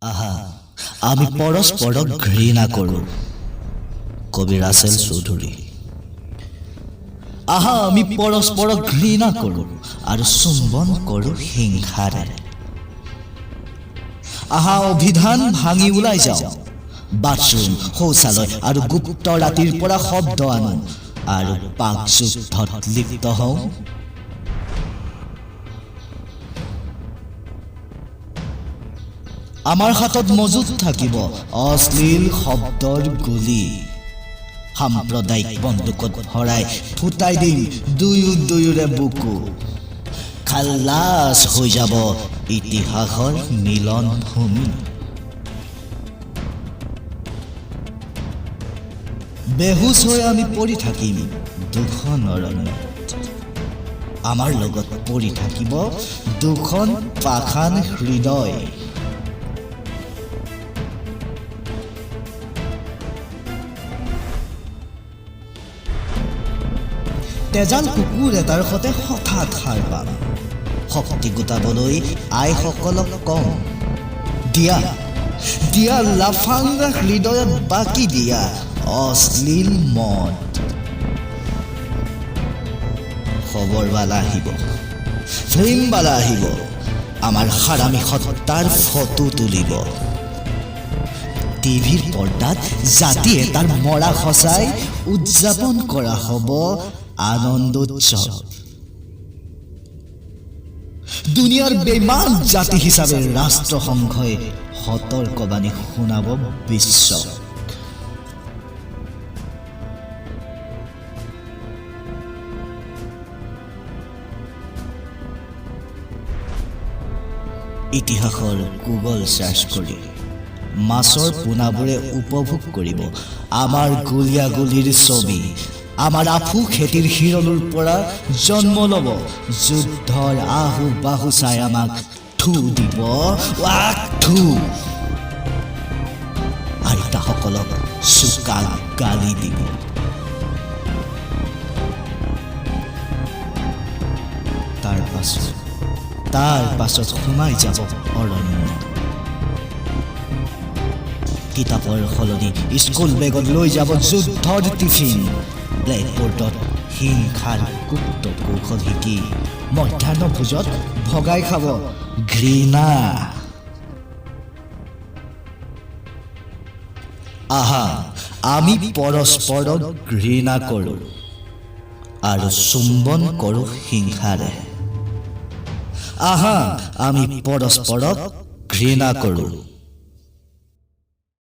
আহা, আমি পৰস্পৰক ঘৃণা কৰোঁ। কবি ৰাছেল চৌধুৰী। আহা, আমি পৰস্পৰক ঘৃণা কৰোঁ আৰু চুম্বন কৰোঁ হিংসাৰে। আহা, অভিধান ভাঙি ওলাই যাওঁ, বাথৰুম, শৌচালয় আৰু গুপ্ত ৰাতিৰ পৰা শব্দ আনো আৰু পাকযুদ্ধত লিপ্ত হওঁ। আমাৰ হাতত মজুত থাকিব অশ্লীল শব্দৰ গুলী। সাম্প্ৰদায়িক বন্দুকত ভৰাই ফুটাই দিম দুয়ো দুয়োৰে বুকু। খালাচ হৈ যাব ইতিহাসৰ মিলন ভূমি। বেহুচ হৈ আমি পৰি থাকিম দুখন অৰণ্যত। আমাৰ লগত পৰি থাকিব দুখন পাষাণ হৃদয়। তেজাল কুকুৰ এটাৰ সতে হঠাৎ সাৰ পাম। শক্তি গোটাবলৈ আইসকলক কম, দিয়া দিয়া লাফাংগা হৃদয়ত বাকি দিয়া অশ্লীল মদ। খবৰৱালা আহিব, ফিল্মৱালা আহিব, আমাৰ হাৰামী সত্তাৰ ফটো তুলিব। টিভিৰ পৰ্দাত জাতি এটাৰ মৰা সঁচাই উদযাপন কৰা হ'ব আনন্দোৎসৱ। দুনিয়াৰ বেইমান জাতি হিচাপে ৰাষ্ট্ৰসংঘই সতৰ্কবাণী শুনাব বিশ্বক। ইতিহাসৰ গুগল চাৰ্চ কৰি মাছৰ পোনাবোৰে উপভোগ কৰিব আমাৰ গুলীয়াগুলীৰ ছবি। আমাৰ আফু খেতিৰ শিৰলুৰ পৰা জন্ম ল'ব যুদ্ধৰ আহু বাহু চাই আমাক থু দিব ৱাক থু। আইতাসকলক চোকা গালি দিব। তাৰ পাছত সোমাই যাব অৰণ্য। কিতাপৰ সলনি স্কুল বেগত লৈ যাব যুদ্ধৰ টিফিন। ব্লেকবোৰ্ডত হিংসাৰ গুপ্ত কৌশল শিকি মধ্যাহ্ন ভোজত ভগাই খাব ঘৃণা। আহা, আমি পৰস্পৰক ঘৃণা কৰোঁ আৰু চুম্বন কৰোঁ হিংসাৰে। আহা, আমি পৰস্পৰক ঘৃণা কৰোঁ।